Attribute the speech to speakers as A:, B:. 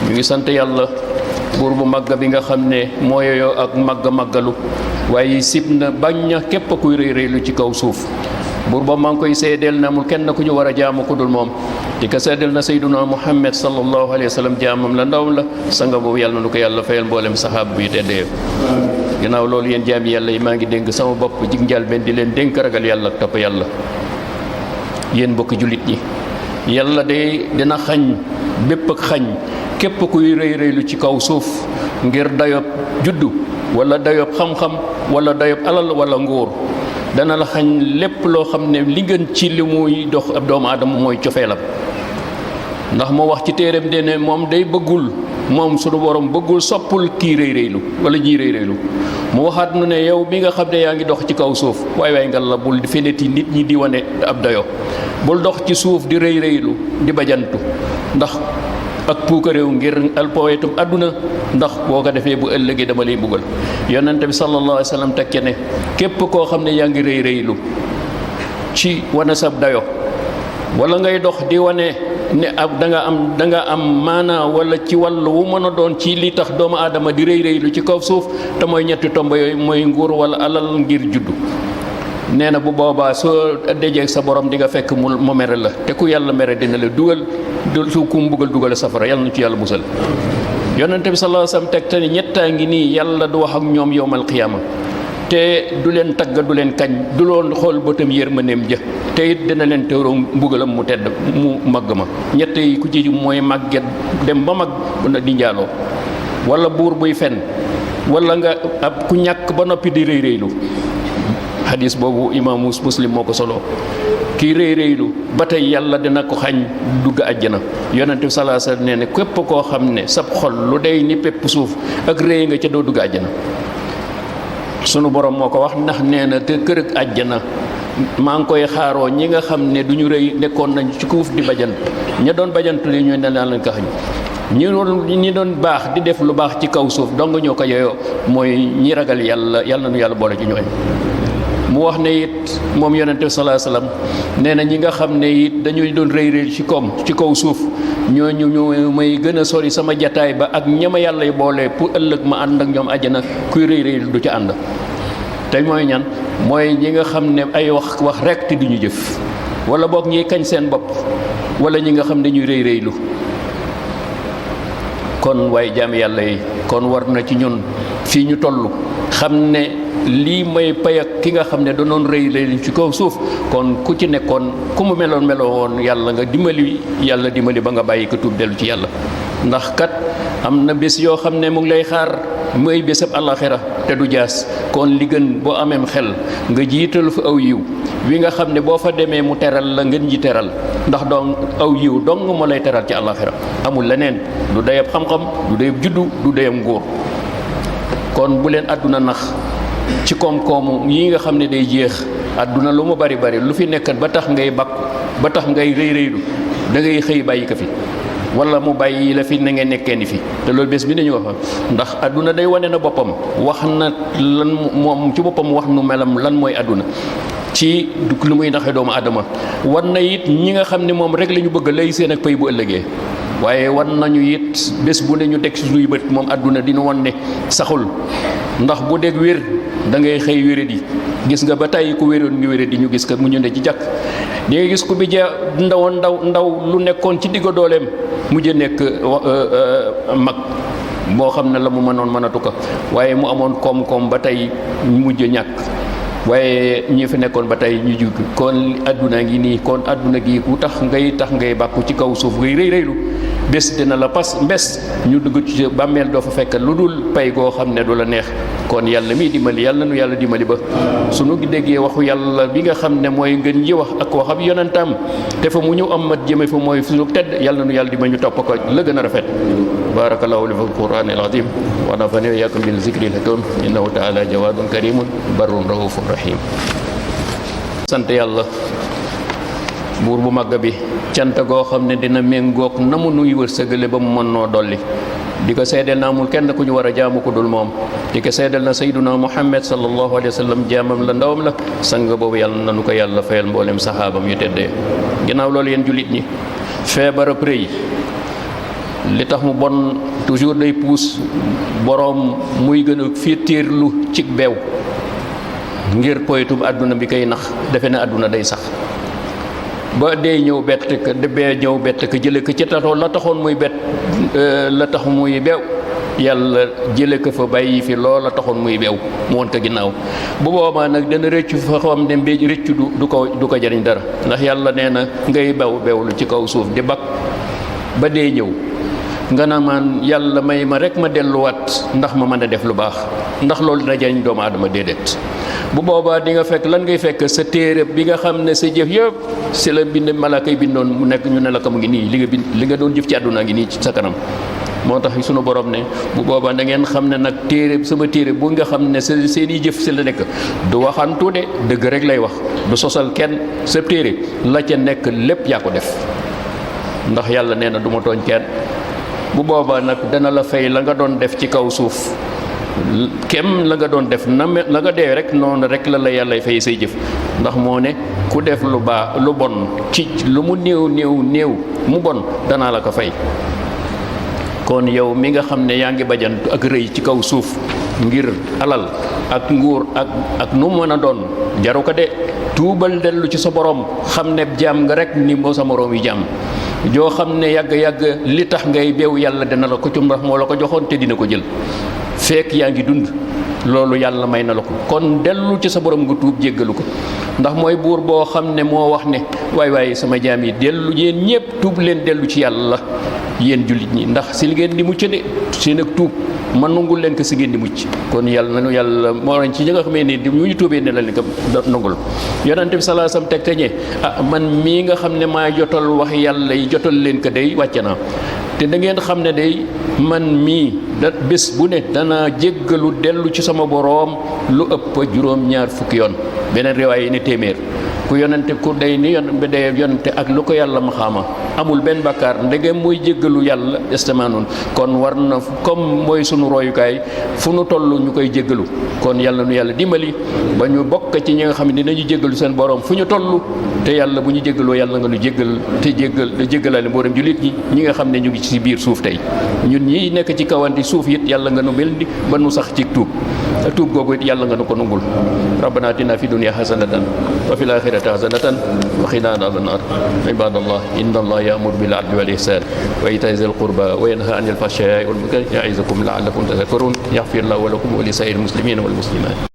A: ñu ngi sant yàlla buur bu màgg bi nga xam ne moo yeyoo ak màggalu waaye sib na bañ na képp kuy rëy rëylu ci kaw suuf. buur ba maa ngi koy seedeel na amul kenn ku ñu war a jaamu ku dul moom di ko seedeel na sayduna muhammad sallallahu alayhi wa sallam jaamam la ndawam la sanga boobu yàlla na nu ko yàlla fayal mboolem saxaab bi teddee. ginnaaw loolu yéen jaami yàlla yi maa ngi dénk sama bopp jig njaal benn di leen dénk ragal yàlla ak topp yàlla. yéen mbokki jullit ñi yàlla de dina xañ bépp ak xañ képp kuy rëy rëylu ci kaw suuf ngir dayob juddu wala dayob xam-xam wala dayob alal wala nguur dana la xañ lépp loo xam ne li gën ci li muy dox ab doomu aadama mooy cofeelam. ndax moo wax ci téeram de ne moom day bëggul moom sunu borom bëggul soppul kii rëy rëylu wala ñii rëy rëylu mu waxaat nu ne yow mi nga xam ne yaa ngi dox ci kaw suuf waay ngal la bul feneti nit ñi di wane ab dayo bul dox ci suuf di rëy rëylu di bajantu ndax ak puukaréew ngir alpowetum àdduna ndax boo ko defee bu ëllëgee dama lay buggal. yonente bi sallallahu alayhi wa sallam tekke ne képp koo xam ne yaa ngi rëy rëylu ci wane sab dayo wala ngay dox di wane ne ab da nga am maanaa wala ci wàll wu mën a doon ci li tax doomu aadama di rëy rëylu ci kaw suuf te mooy ñetti tomb yooyu mooy nguur wala alal ngir juddu. nee na bu boobaa soo dajee sa borom di nga fekk mu mere la te ku yàlla mere dina la dugal su ku mu buggal dugal safara yàlla na ci yàlla musal. yonente bi sallallahu alayhi wasallam teg te ne ñettaa ngi nii yàlla du wax ak ñoom yowmal qiyaama te du leen tagg du leen kañ du loon xool bëtam yërmandeem ja te it dina leen teeroo mbugalam mu tedd mu màgg ma. ñett yi ku ci mooy màgget dem ba mag di njaaloo wala buur buy fen wala nga ab ku ñàkk ba noppi di rëy rëylu. hadis boobu imam muslim moo ko solo. kii rëy rëylu ba tey yàlla dina ko xañ dugg àjjana. yonente bi sallallahu alayhi wasallam nee ne képp koo xam ne sab xol lu day ni pépp suuf ak rëy nga ca doo dugg àjjana. sunu borom moo ko wax ndax nee na te kër ak àjjana maa ngi koy xaaroo ñi nga xam ne du ñu rëy nekkoon nañ ci kuuf di bajant ña doon bajantu li ñooy ne leen ko xañ ñi doon baax di def lu baax ci kaw suuf dong ñoo ko yeyoo mooy ñi ragal yàlla yàlla na nu yàlla boole ci ñooñ. mu wax ne it moom yonente bi sallallahu alayhi wasallam nee na ñi nga xam ne it dañuy doon rëy rëy ci kaw suuf ñooñu ñu may gën a sori sama jataay ba ak ñama yàlla y boole pour ëllëg ma ànd ak ñoom àjjana kuy rëy rëy du ci ànd. te mooy ñan mooy ñi nga xam ne ay wax rek te duñu jëf wala boog ñiy kañ seen bopp wala ñi nga xam ne ñuy rëy rëylu. kon waaye jaam yàlla yi kon war na ci ñun fii ñu toll xam ne lii may pay ak ki nga xam ne danoon rëy rëy ci kaw suuf kon ku ci nekkoon ku mu meloo woon yàlla nga dimbali ba nga bàyyi ko tuub dellu ci yàlla. ndax kat am na bés yoo xam ne mu ngi lay xaar mooy bésab àllaxira te du jaas kon li gën boo ameem xel nga jiital fa aw yiw wi nga xam ne boo fa demee mu teral la ngeen ji teral ndax doon aw yiw dong moo lay teral ci àllaxira amul leneen du dayab xam-xam du dayab juddu du dayab nguur. kon bu leen àdduna nax ci koom-koomu yi nga xam ne day jeex àdduna lu mu bari lu fi nekkat ba tax ngay bakku ba tax ngay rëy rëylu da ngay xëy bàyyi ko fi wala mu bàyyi la fi na ngeen nekkee ni fi te loolu bés bi nañu wax ndax àdduna day wane na boppam wax na lan moom ci boppam wax nu melam lan mooy àdduna ci lu muy naxee doomu adama war na it ñi nga xam ne moom rek la ñu bëgg lay seen ak pay bu ëllëgee waaye wan nañu it bés bu ne ñu teg suñuy bët moom àdduna dina wan ne saxul ndax bu dégg wér da ngay xëy wéradi gis nga ba tàyyi ku wéroon ngi wéradi ñu gis ko mu ñu ne ci jàkk di nga gis ku bi ja ndaw lu nekkoon ci digg dooleem mujj nekk mag moo xam ne la mu mënoon mënatu ko waaye mu amoon koom-koom ba tey mujj ñàkk waaye ñi fi nekkoon ba tey ñu jug kon àdduna ngi nii kon àdduna gi ku tax ngay bàkku ci kaw suuf ngay rëy rëylu bés dina la mbes ñu dugg ci bàmmeel doo fa fekk lu dul pay goo xam ne du la neex. kon yàlla mi dimbali yàlla nu yàlla dimbali ba sunu déggee waxu yàlla bi nga xam ne mooy ngeen ji wax ak waxam yonentam te fa mu ñu am mat jëme fa mooy sunu tedd yàlla nu yàlla dimbali ñu topp ko la gën a rafet. barakallahu li fil qur'anil azim wa nafani wa iyyakum bil zikril hakim innahu ta'ala jawadun karimun barrun raufur rahim. sant yàlla buur bu màgg bi cant goo xam ne dina méngoog na mu nuy wërsëgale ba mu mën noo dolli di ko seedeel na amul kenn ku ñu war a jaamu ku dul moom di ko seedeel na sayyiduna muhammad sallallahu alayhi wa sallam jaamam la ndawam la sang boobu yàlla nanu ko yàlla fayal mboolem saxaabam yu teddee. ginnaaw loolu yéen jullit ñi feebar ab rëy li tax mu bon toujours day puus boroom muy gën a fiirtiirlu ci beew ngir poytum àdduna bi koy nax defe ne àdduna day sax ba dee ñëw bett ka bee ñëw bett ka jële ko ci taxoon la taxoon muy bett la tax muy beew yàlla jële ko fa bàyyi fi loola taxoon muy beew mu woon ko ginnaaw bu boobaa nag dana rëccu fa xam ne mbéj rëccu du ko jariñ dara ndax yàlla nee na ngay beewlu ci kaw suuf di bakk ba dee ñëw nga naa maan yàlla may ma rek ma delluwaat ndax ma mën a def lu baax ndax loolu dina jariñ doomu aadama déedéet bu boobaa di nga fekk lan ngay fekk sa téere bi nga xam ne sa jëf yëpp si la bind malaaka yi bindoon mu nekk ñu ne la ko mu ngi nii li nga doon jëf ci àdduna ngi nii ci sa kanam moo tax sunu borom ne bu boobaa da ngeen xam ne nag téere sama téere bu nga xam ne seen i jëf si la nekk du waxantu de dëgg rek lay wax du sosal kenn sa téere la ca nekk lépp yaa ko def ndax yàlla nee na du ma tooñ kenn bu boobaa nag dana la fay la nga doon def ci kaw suuf kem la nga doon def la nga dee rek noonu rek la yàlla fay say jëf ndax moo ne ku def lu baax lu bon ci lu mu néew mu bon danaa la ko fay. kon yow mi nga xam ne yaa ngi bajantu ak rëy ci kaw suuf ngir alal ak nguur ak nu mën a doon jaru ko de tuubal dellu ci sa borom xam ne jaam nga rek ni moo sa moroom yi jaam joo xam ne yàgg li tax ngay beew yàlla dina la ko cum ndax moo la ko joxoon te dina ko jël fekk yaa ngi dund loolu yàlla may na la ko kon dellu ci sa borom nga tuub jéggalu ko ndax mooy buur boo xam ne moo wax ne waay sama jaam yi dellu yéen ñëpp tuub leen dellu ci yàlla yéen jullit ñi ndax si li ngeen di mucc de seen ak tuub ma nangul leen ko si ngeen di mucc kon yàlla nanu yàlla moo nañ ci ñi nga xamee ni di ñu tuubee ne la ni ko nangul yonente bi sallallahu alayhi wasallam teg te ñee man mii nga xam ne maa jotal wax yàlla yi jotal leen ko day wàcce naa te da ngeen xam ne day man mii da bés bu ne dana jéggalu dellu ci sama boroom lu ëpp juróom-ñaar fukki yoon beneen riwaay yi ne téeméer ku yonente ku day ni bi day yonente ak lu ko yàlla ma xaama amul benn bakkaar ndegem mooy jéggalu yàlla estamaanoon kon war na comme mooy sunu royukaay fu nu toll ñu koy jéggalu kon yàlla nu yàlla dimbali ba ñu bokk ci ñi nga xam ne dinañu jéggalu seen borom fu ñu toll te yàlla bu ñu jéggaloo yàlla nga nu jéggal te jéggalaale mboolem jullit ñi nga xam ne ñu ngi ci biir suuf tey ñun ñi nekk ci kawanti suuf it yàlla nga nu mel ni ba nu sax ci tuub googu it yàlla nga nu ko nungul rabbana atina fi dunya hasanatan wa fil akhirati hasanatan wa qina adhaban nar ibadallah inna allaha ya'muru bil 'adli wal ihsan wa ita'i dhil qurba wa yanha 'anil fahsha'i wal munkari ya'izukum la'allakum tadhakkarun yaghfir lahu wa lakum wa li sa'iril muslimina wal muslimat